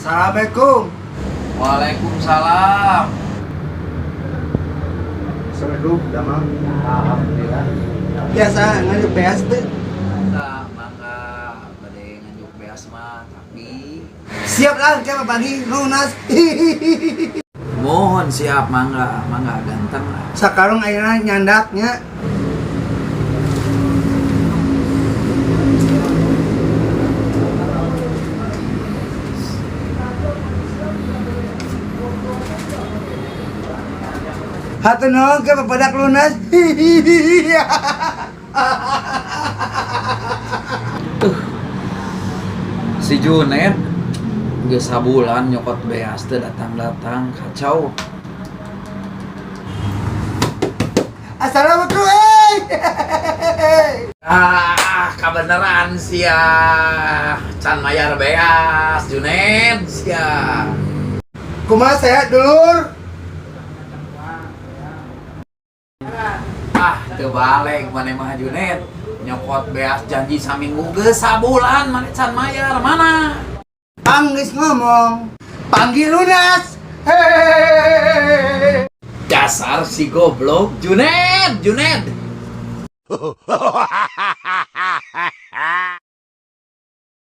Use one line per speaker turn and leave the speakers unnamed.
Assalamualaikum.
Waalaikumsalam.
Assalamualaikum, damang.
Alhamdulillah.
Biasa nganjuk beas teh.
Mangga, mangga, bade nganjuk beas mah, tapi
Siap lah, kayak pagi lunas.
Mohon siap, mangga, mangga ganteng lah.
Sakarung ayeuna nyandaknya. Hatur nuhun ke bapak lunas.
Si Junet geus sabulan nyokot beas teh datang-datang, kacau.
Assalamualaikum. Hey.
Ah, kabeneran sia. Can mayar beas, Junet sia.
Kumaha sehat, dulur?
Ah, teu balik maneh mah, Junet. Nyokot beas janji saminggu, geus sabulan maneh can mayar, mana?
Panggis ngomong, panggil lunas. Hehehe.
Dasar si goblok, Junet, Junet.